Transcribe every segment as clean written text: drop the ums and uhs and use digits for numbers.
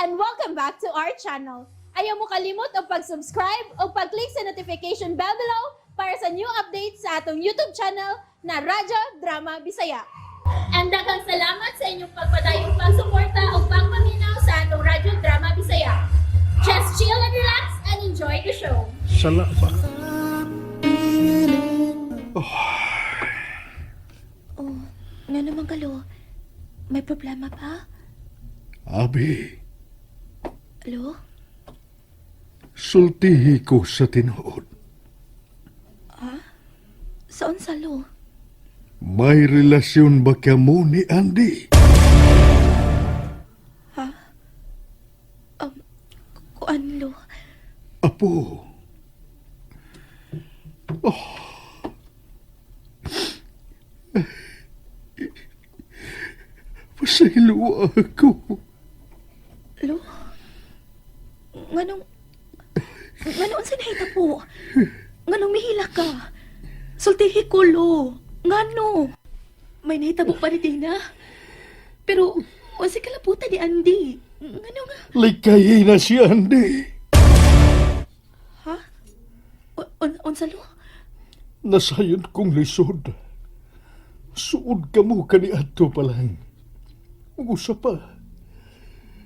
And welcome back to our channel. Ayaw mo kalimot og pag-subscribe o pag-click sa notification bell below para sa new updates sa atong YouTube channel na Radyo Drama Bisaya. And daghang salamat sa inyong pagpadayong pagsuporta o pagpaminaw sa atong Radyo Drama Bisaya. Just chill and relax and enjoy the show. Sala ba? Oh, nga naman kalo. May problema ba? Abi, Alo? Sultihi ko sa tinuod. Saan sa lo? May relasyon ba ka mo ni Andy? Kuan lo? Apo. Oh. Pasaylo ako. Lo? Nganong... Nganong unsa nahita po? Nganong mihila ka? Sultihi ko lo. Ngano? May nahitabo pa ni Dina. Pero, unsa kalaputan ni Andy? Ngano nga? Likayin na si Andy. Ha? Unsa lo? Nasayon kong lisod. Suod ka mo kaniadto pa lang. Ug usa pa.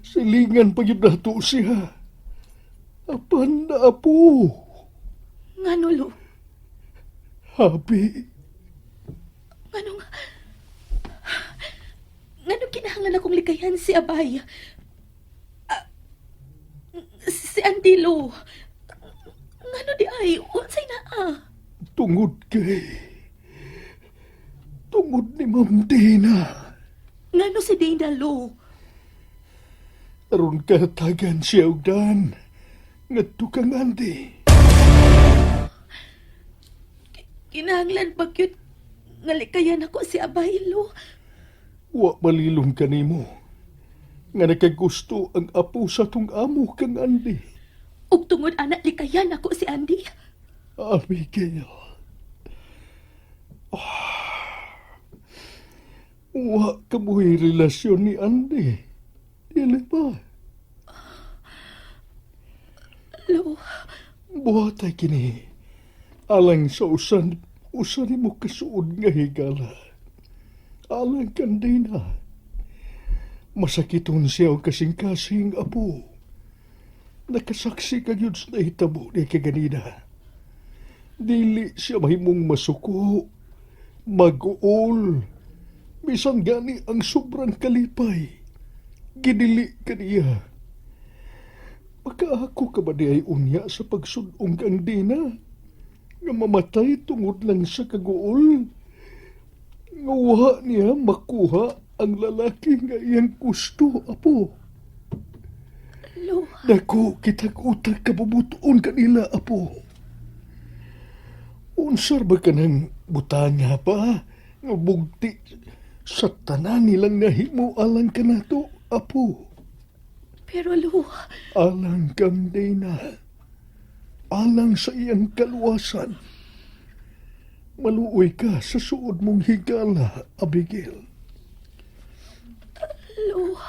Silingan pa gyud nato siya. Apan na apo. Ngano lo? Happy. Nganong... Nganong kinahanglan akong likayan si Abay? Ah, si Andilo. Ngano di ay? Unsay naa? Tungod kay... Tungod ni Ma'am Dina. Ngano si Dana lo? Aron katagan siya og daan. Ngadto kang Andy. Kinahanglan ba gyud nga likayan ako si Abay lo? Wa malilong kanimo. Nga nakagusto ang apo sa tong amo kang Andy. Ug tungod ana likayan ako si Andy. Abigail. Ah. Wa ka mo'y relasyon ni Andy. Dili ba? Lo, Buhatay kini. Alang sa usan, usan mo kasuod nga higala. Alang kandina. Masakiton siya og kasing-kasing apo. Nakasaksi ka yun sa nahitabo niya kaganina. Dili siya mahimong masuko, mag-uol. Bisan gani ang sobrang kalipay. Gidili kaniya. Makaako ka ba di ay unya sa pagsudong kang Dina? Nga mamatay tungod lang sa kaguol. Nga wa niya makuha ang lalaki nga iyang gusto, apo. Lo, Dako kitag utak kabubuton kanila, apo. Unsar ba ka ng butanga pa? Nga bugti sa tanan nilang nahimo alang kanato, apo. Pero lo, Alang kang Dina. Alang sa iyang kaluwasan. Maluoy ka sa suod mong higala, Abigail. Lo,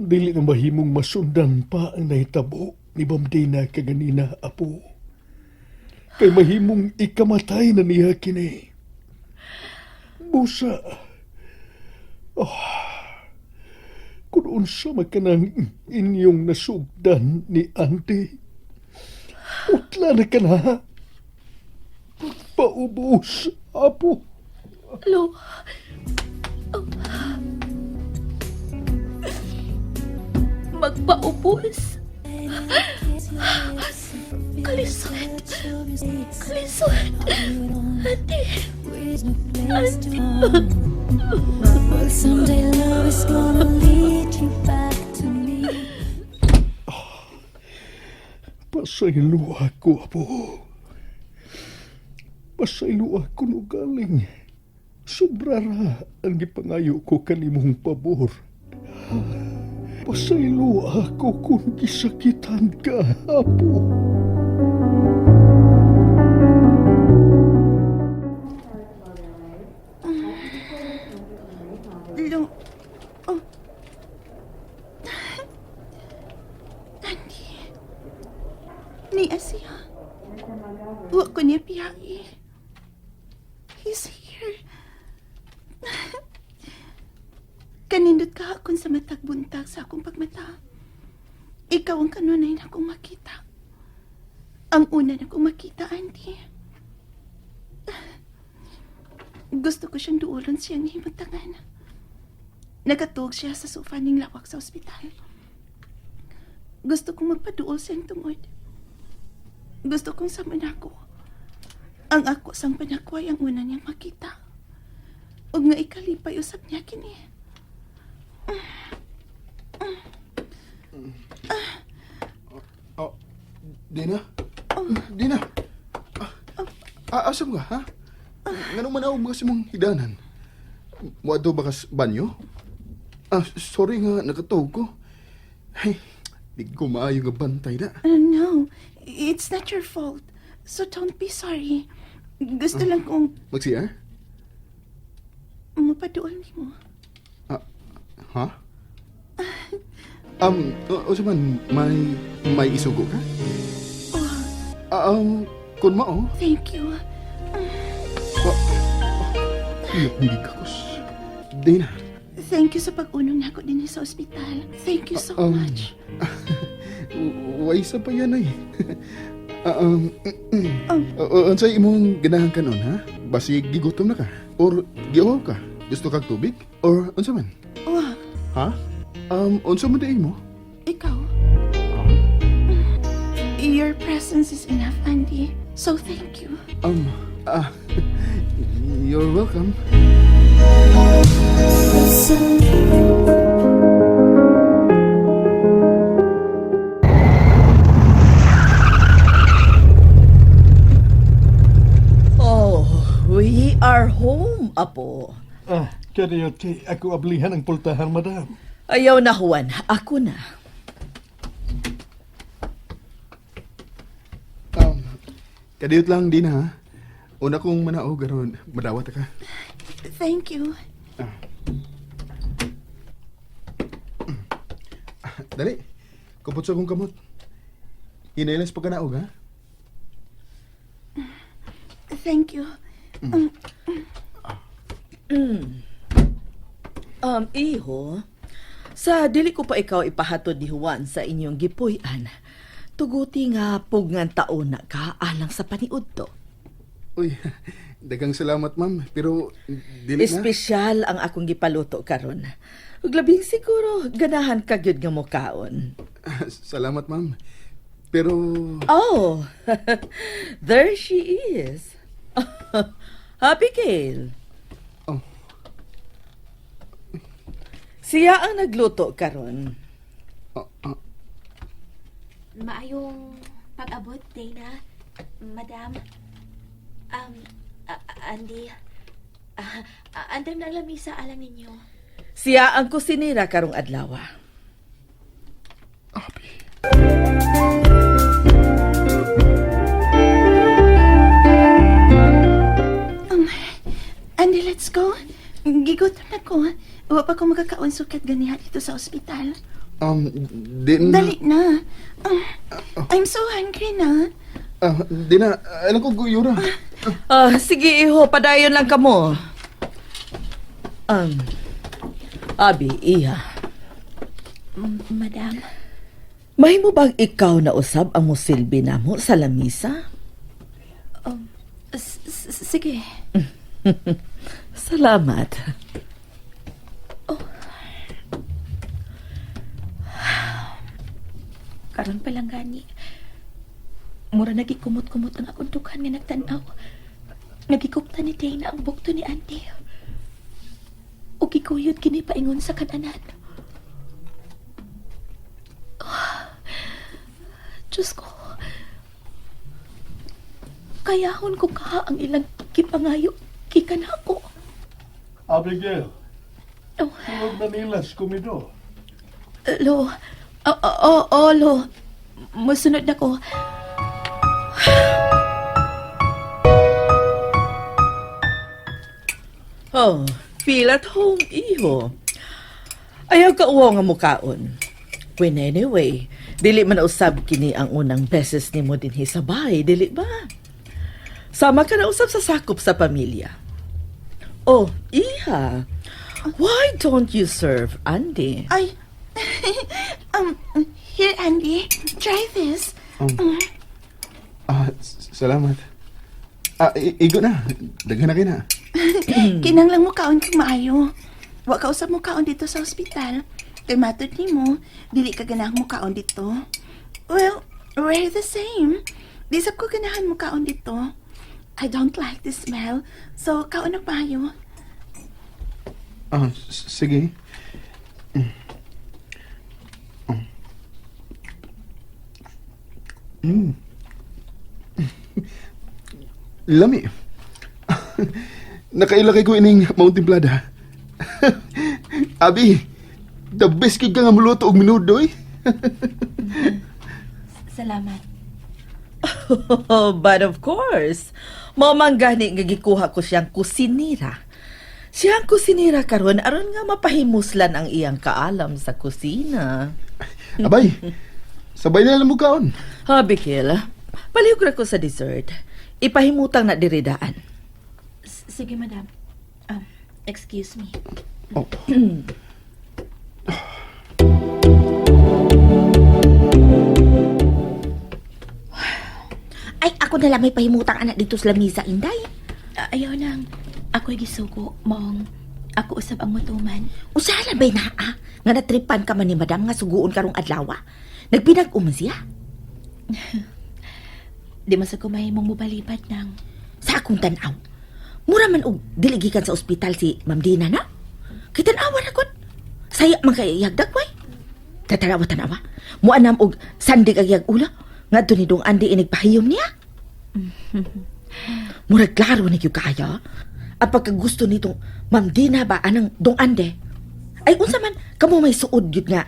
Dili na mahimong masundan pa ang nahitabo ni Ma'am Dina kaganina, apo. Kay mahimong ikamatay na niya kini. Busa, oh, kung unsa man kanang inyong nasugdan ni Auntie, putla na ka na. Paubos, apo. Lo. Oh. Magpaubos. Kalisod. Kalisod. Ate. Ate. Well, someday love is gonna lead you back to me. Pasaylo ako, apo. Pasaylo ako no galing. Sobra ra ang gipangayo ko kanimong pabor. Pasaylo ako kung gisakitan ka, apo. Lo. Oh. Niya siya. Wa ko niya piyai. He's here. Kanindot ka akon sa matag buntag sa akong pagmata. Ikaw ang kanunay na akong makita. Ang una na akong makita, Auntie. Gusto ko siyang duulon siyang himutangan. Nakatug siya sa sofa ning lawak sa ospital. Gusto kong magpaduol siyang tungod. Gusto kong sama ako. Ang ako sang panakway ang una niyang makita. Ug nga ikalipay usab niya kini. Oh, Dina? Dina? Asa mo ka, ha? Nganong manaog mga sa mong hidanan? Muadto ba kas banyo? Sorry nga, nakatawag ko. Ay, di ko maayo nga bantay na. No, it's not your fault. So don't be sorry. Gusto lang kong Mag-CR? mapaduol nimo. Ha? O sa man, may isugo ka? Oh, Kun mao. Thank you. Iyok, hindi ka kus. Dina. Thank you sa pag-unong nako din sa ospital. Thank you so much. Way sa pa yan ay. Unsay imong ganahan kanon ha? Basig gigutom na ka or giuhaw ka? Gusto kag tubig or unsa man? Wa, Ha? Unsa man di mo? Ikaw. Your presence is enough, Andy. So thank you. You're welcome. Listen. Oh, we are home, apo. Kaniyo, kay ako ablihan ang pultahan, madam. Ayaw na, Juan. Ako na. Kadiyot lang din ha. Una kong manaog aron madawat ka. Thank you. Dali. Kupot sa akong kamot. Inailas pa ka naog ha. Thank you. Iho, sa dili ko pa ikaw ipahatod ni Juan sa inyong gipuy-an, tuguti nga pugngan taon na ka alang sa paniud to. Uy, daghang salamat ma'am, pero dili na. Espesyal ang akong gipaluto karon. Ug labing siguro ganahan ka gyud nga mokaon. Salamat ma'am. Pero Oh, there she is. Abigail. Oh. Siya ang nagluto karon. Ah, Maayong pag-abot, Dana. Madam. Andy. Andam na ang lamisa alang ninyo. Siya ang kusinera karong adlaw. Abi. Andy, let's go. Gigutom na ko. Wa pa ko makakaon sukat ganiha dito sa ospital. Di na. Dali na. I'm so hungry na. Di na. Alam ko guyura. Sige iho, padayon lang kamo. Abi, iha. Madam. Mahimo bang ikaw na usab ang musilbi namo sa lamisa? Sige. Salamat. Karon pa lang gani. Mura nagikumot-kumot ang akong dughan nga nagtan-aw. Nagikupta ni Dana ang bukto ni Auntie. Ug gikuyod kini paingon sa kananan. Oh, Diyos ko. Kayahon ko ka ang ilang gipangayo gikan ako. Abigail, Oh, tulog na nilas kumido. Lo. Oh, lo. Musunod na ko. Oh, feel at home, iho. Ayaw ka uwaw nga mukaon. When anyway, dili man usab kini ang unang beses nimo dinhi sa bahay, dili ba? Sama ka na usab sa sakop sa pamilya. Oh, iha. Why don't you serve Andy? Ay, here, Andy. Try this. Salamat. Igo na. Daghan na kina. Kinanglang mo kaon kang maayo. Wa ka usab mo kaon dito sa ospital. Kay matod nimo, dili ka ganahang mo kaon dito. Well, we're the same. Di sab ko ganahan mo kaon dito. I don't like the smell, so kaon na maayo. Sige. Lami. Nakaila kay ko ining maong timplada. Abi, the best kid ka nga muluto og minudo eh. Salamat. But of course, mao man gani nga gikuha ko siyang kusinira. Siyang kusinira karon aron nga mapahimuslan ang iyang kaalam sa kusina. Abay, sabay na lang mo kaon. Ha, Bikil, palihog ra ko sa dessert. Ipahimutang na diridaan. Sige, madam. Excuse me. Oh. Ay, ako na lang may pahimutang anak dito sa lamisa, Inday. Ayaw nang. Ako'y gisugo, maong. Ako usab ang mutuman. Usalan ba'y naa? Nga natripan ka man ni madam nga suguon karong adlaw. Nagpinag-uman siya. Di man sa kumay mong mubalibad nang. Sa akong tanaw. Mura man og dili gikan sa ospital si Ma'am Dina na. Kay tan-awa ra gud. Saya man kay iyag dagway. Tatanawa tanawa. Muanam og sandig ang iyag ulo. Ngadto ni dong Andi inig pahiyom niya. Murag klaro ni gyud kaayo. Ang pagkagusto nitong Ma'am Dina ba anang dong Ande? Ay unsa man kamo may suod gyud nga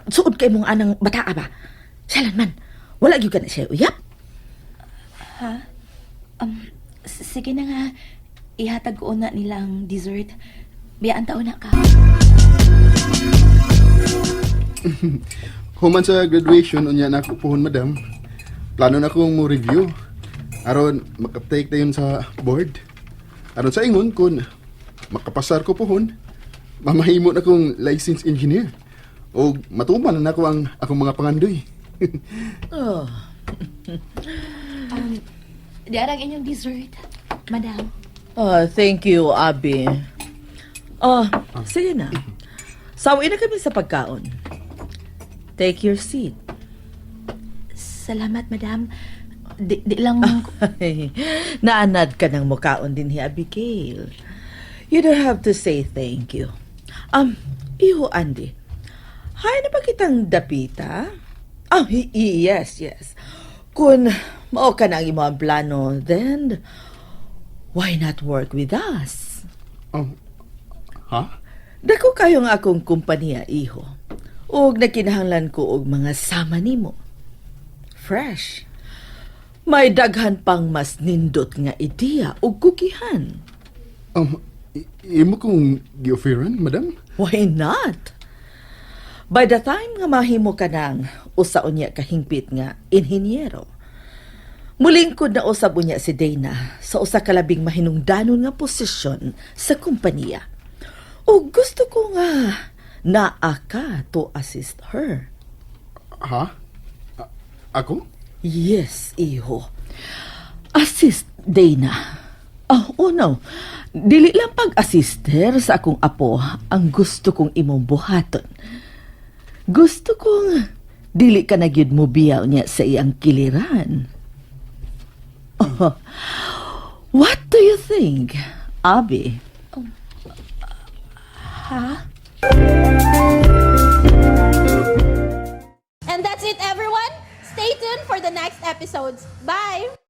suod kay mong anang bataa ba? Salan man. Wala gyud ka na siya uyap. Sige na nga. Ihatag ko na nila ang dessert. Biyaan taon na ka. Human sa graduation unya na ako puhon madam. Plano na akong mo review. Aron makaptake na yun sa board. Aron sa ingon kun makapasar ko puhon, mamahimo na kong licensed engineer. O matuman na nako ang akong mga pangandoy. Oh. Di arang inyong dessert, madam. Oh, thank you, Abby. Oh, sige na. Sawi na kami sa pagkaon. Take your seat. Salamat, madam. Di lang... Ay, naanad ka ng mukhaon din ni Abigail. You don't have to say thank you. Iho, Andy. Hay na ba kitang dapita? Oh, yes, yes. Kung mao ka na ang imong plano, then why not work with us? Oh. Ha? Dako kayo nga akong kumpanya, iho. Ug nagkinahanglan ko og mga sama nimo. Fresh. May daghan pang mas nindot nga ideya ug kukihan. Imo kong gi-offeran, madam? Why not? By the time nga mahimo ka ng usa unya kahingpit nga inhinyero, mulingkod na usab unya si Dana sa usa ka labing mahinungdanon nga posisyon sa kumpanya. O gusto ko nga naa ka to assist her. Ha? Ako? Yes, iho. Assist Dana. Oh, no. Dili lang pag-assister sa akong apo ang gusto kong imong buhaton. Gusto kong dili ka na gyud mo biyaw niya sa iyang kiliran. Oh, what do you think, Abby? Ha? And that's it, everyone. Stay tuned for the next episodes. Bye!